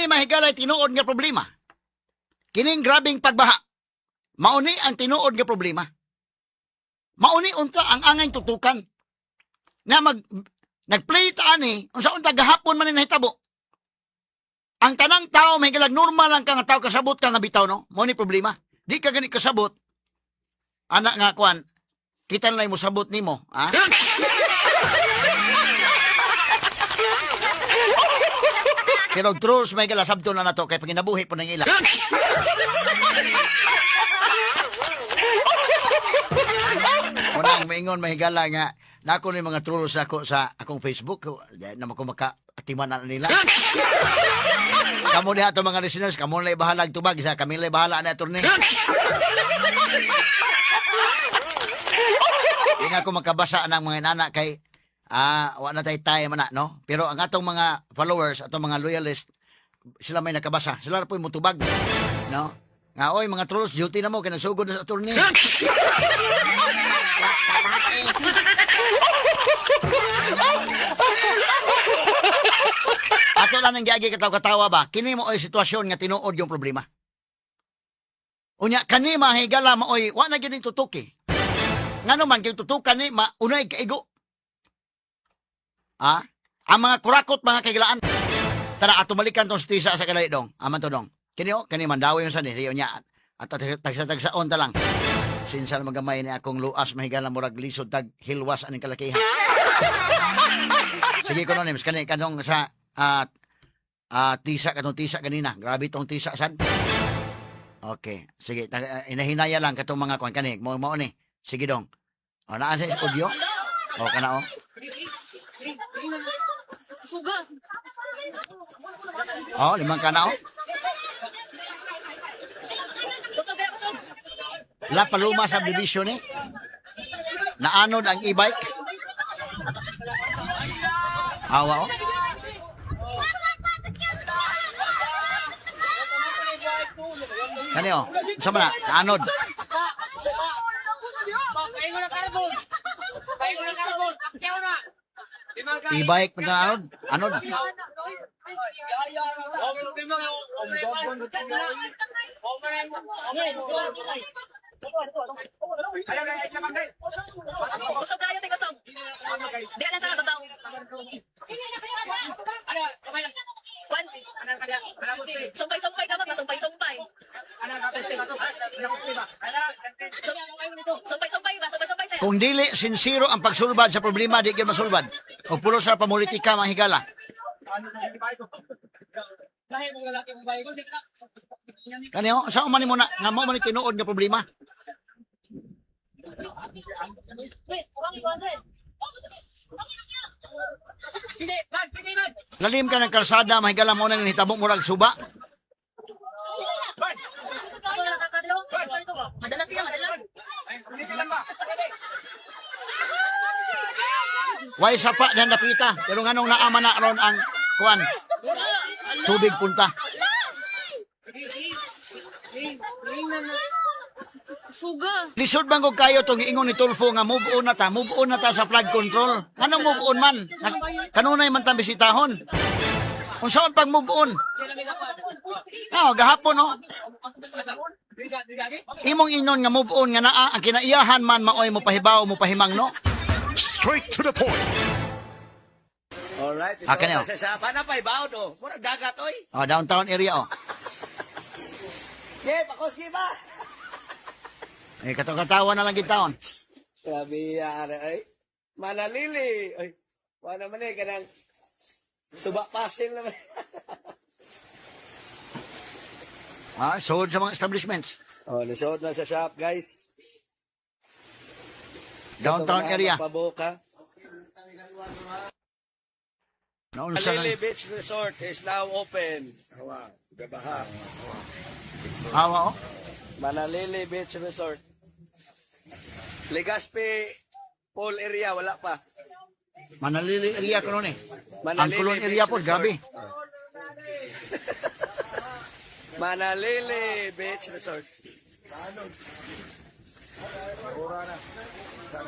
Kini, mahigalay, tinuod nga problema. Kining grabing pagbaha. Mauni ang tinuod nga problema. Mauni unta ang angay tutukan. Nga nagplay ta ani, unsa unta gahapon man ni nahitabo. Ang tanang tao, mahigalag, normal lang ka nga tao, kasabot ka nga bitaw, no? Mao ni problema. Di ka gani kasabot. Anak nga kuan, kita na mo sabot nimo, ha? Pero trolls, may sabto na nato kay panginabuhi po ng ila. Unang maingon, mahigala, nga nako ni mga trolls ako sa akong Facebook, di na ko maka-atiman na nila. Kamo diha to mga listeners, kamo na bahalag tubag sa kami na bahala na, attorney. Di nga ako makabasa ng mga inana kay wa na tay time na, no? Pero ang atong mga followers, atong mga loyalist, sila may nakabasa. Sila ra po'y mutubag, no? Nga oy mga trolls, duty na mo kay nagsugod na sa attorney. Wa tabae. Ato lang ang giagi katawa-katawa ba? Kini mo oy sitwasyon nga tinuod yung problema. Unya kani, mahigala, maoy wa na gyud ning tutuki. Ngano man kay tutukan ni maunay kaigo. Ah, ang mga kurakot, mga kagilaan. Tara, ato balikan tong stisa sa kalay dong. Aman to dong. Kini oh, kani mandawi yung sani siyo niya. At tagsa-tagsaon ta lang. Sinsa na magamay ni akong luas, mahigala, murag lisod tag hilwas aning kalakihan. Sige ko nims kani kanong sa tisa, katong tisa ganina. Grabe tong tisa san. Okay, sige, inahinaya lang katong mga kuan kani mo mao ni. Sige dong. O naa sa audio? O kana oh. Suga. Oh, limang kana oh. Kusog kaya kusog. La Paloma subdivision ni. Naanod ang e-bike. Awa oh. Kani oh, unsa man na? Naanod. Pahingo ng carbon! Pahingo ng carbon! Pakyaw na! E-bike man naanod. Anod. Kusog kayo, te kusog. Di lang sa babaw. Kwan. Sumpay-sumpay ka ba? Masumpay-sumpay. Sumpay-sumpay ba? Sumpay-sumpay sa'yo. Kung dili sincero ang pagsulbad sa problema, di gyud masulbad. O pulo sa pamulitika, mga higala. Kani oh, sa man nimo na nga mao man ni tinuod nga problema? Lalim ka ng kalsada, mahigala, mo na hitabo murag suba. Madala siya, madala. Way sapa dan dapita. Pero nganong naama na ron ang kuan? Tubig punta. Suga. Lisod man kog kayo tong giingon ni Tulfo nga move on na ta, move on na ta sa flood control. Nganong move on man? Kanunay man ta bisitahon. Unsaon pag move on? Ah, gahapon no. Imong ingon nga move on nga naa ang kinaiyahan man maoy mo pahibaw mo pahimang, no. Straight to the point. Alright. Ah, kani, oh. Sa sa pana pa ibaw do. Murag dagat oy. Oh, downtown area oh. Ye, pakos ba? Eh katawa na lang gid taon. Grabe yara ay. Manalili. Ay, wala man eh kanang suba pasil naman. Ah, sold sa mga establishments. Oh, nasuot na sa shop, guys. Downtown area. Paboka. Naunsa Manalili lang. Beach Resort is now open. Awa, gabaha. Awa oh. Manalili Beach Resort. Legazpi Pool area wala pa. Manalili area kuno ni. Ang Manalili Kulon area Beach po, Resort. grabe. Manalili Beach Resort.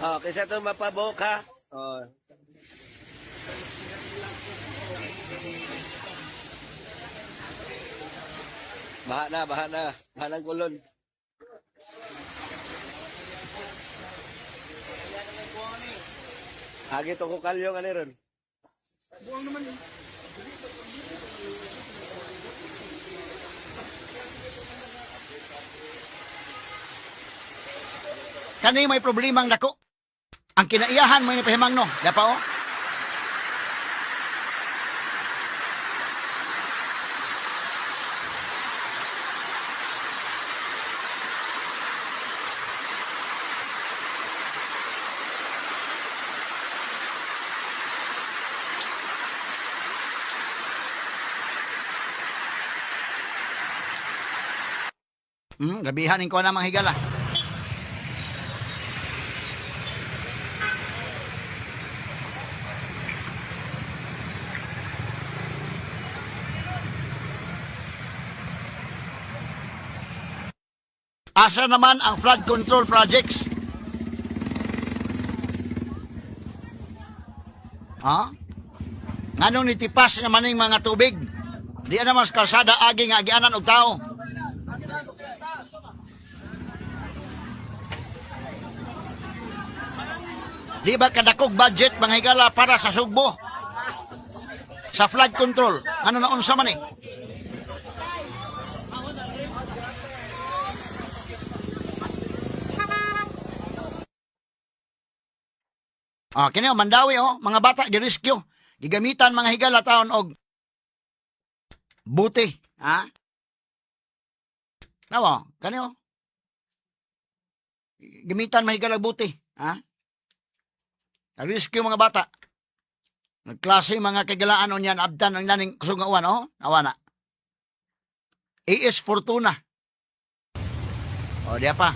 Oh, kaysa ito mapaboka. Oh. Baha na, baha na. Baha ng kulon. Agi to ko kalyong ani ron. Kani may problemang dako. Ang kinaiyahan mo ni pahimang no. Dapa oh. Gabihan ko na mga higala. Asa naman ang flood control projects? Ha? Nganong nitipas naman ning mga tubig? Di naman sa kalsada agi nga agianan og tao. Di ba kadakog budget mga higala para sa Sugbo? Sa flood control. Ano na unsa man eh? Ah, kini oh, Mandawi oh, mga bata girescue. Gigamitan mga higala taon og buti, ha? Tawa, kani oh. Gamitan mga higala buti, ha? Nag-rescue mga bata. Nagklase mga kagalaan on yan, abdan ang naning kusog nga uwan, oh. Awa na. AS Fortuna. O, diya pa.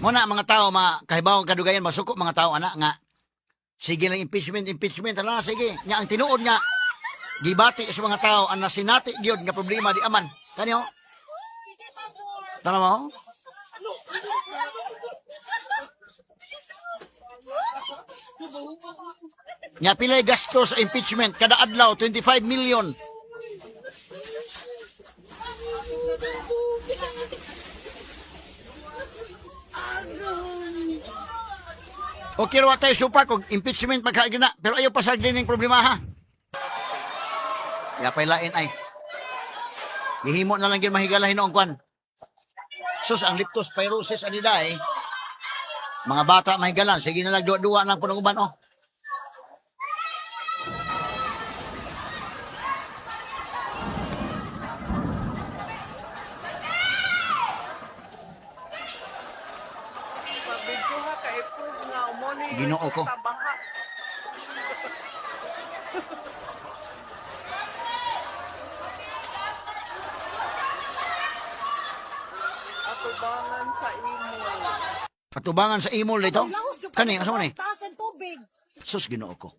Muna mga tao, mga kahibaw kadugayan, masuko mga tao, ana nga. Sige lang impeachment, impeachment, ala, sige. Nga ang tinuod nga, gibati sa mga tao, ang nasinati gyud nga problema di aman. Kani ho? Tama mo? Nga pilay gasto sa impeachment kada adlaw 25 million. Okay ra tayo supak og impeachment pagkaagi na pero ayaw pasag din ang problema ha. Ya pay lain ay. Gihimo na lang gyud mahigala hinuong kwan. Sus ang leptospirosis anida eh. Mga bata mahigalan sige na lang duwa-duwa lang puno uban oh. Pabidyoha ka i-prove nga mo ni Ginoo ko. sa baha. Atubangan sa imo. Patubangan sa imol dito. Kani asa man eh? Taas ang tubig. Sus Ginoo ko.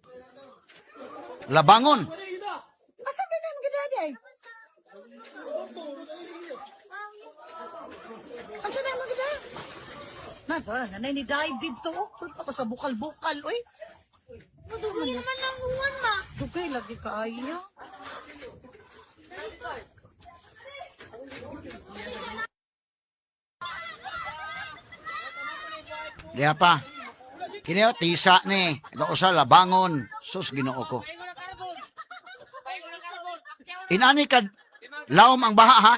Labangon. Asa ba nang gidadi ay? Asa na mo gidadi? Na, ba, nanay ni dive dito. Pulpa ka sa bukal-bukal, oy. Dugay naman ang uwan, ma. Dugay lagi kaayo. Diha pa. Kini oh, tisa ni. Ito usa labangon. Sus Ginoo ko. Inani kad laom ang baha ha.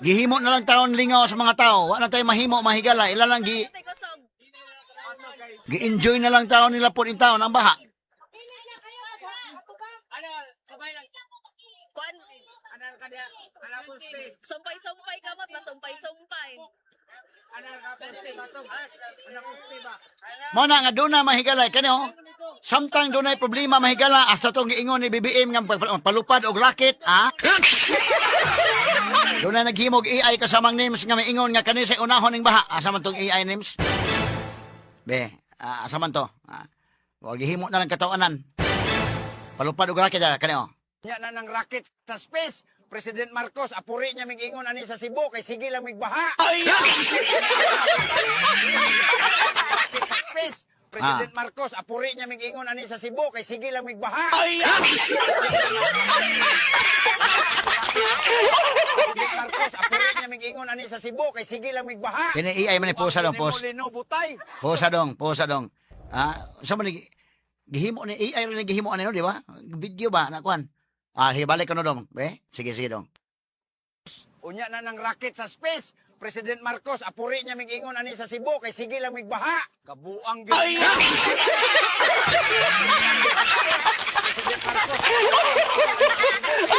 Gihimo na lang taon lingaw sa mga tao. Wa na tayo mahimo mahigala. Ila lang gi gi-enjoy na lang taon nila po in taon ang baha. Kuan. Sumpay-sumpay kamot, masumpay-sumpay. Mo na nga doon na mahigalay kani oh. Samtang dunay problema mahigala hasta tong giingon ni BBM nga palupad og rocket, ha? Dunay naghimog AI kasamang names nga maingon nga kani sa unahon ning baha. Asa man tong AI names? Be, asa man to? Ah, wa gihimo na lang katawanan. Palupad og rocket ah, kani oh. Nya na ng rocket sa space. President Marcos, apuri niya mig-ingon ani sa Cebu kay sige lang migbaha. Rocket sa space. President Marcos, apuri niya mig-ingon ani sa Cebu kay sige lang migbaha. President Marcos, apuri niya mig-ingon ani sa Cebu kay sige lang migbaha. Kini AI man ni posa dong, pos. Lino butay. Posa dong, posa dong. Ah, sa man ni gihimo ni AI rin ni gihimo ani no, di ba? Video ba na kuan? Ah, sige balik ko no dong. Be, sige sige dong. Unya na ng rocket sa space. President Marcos, apuri niya mig-ingon ani sa Cebu kay sige lang migbaha. Kabuang gyud. President Marcos.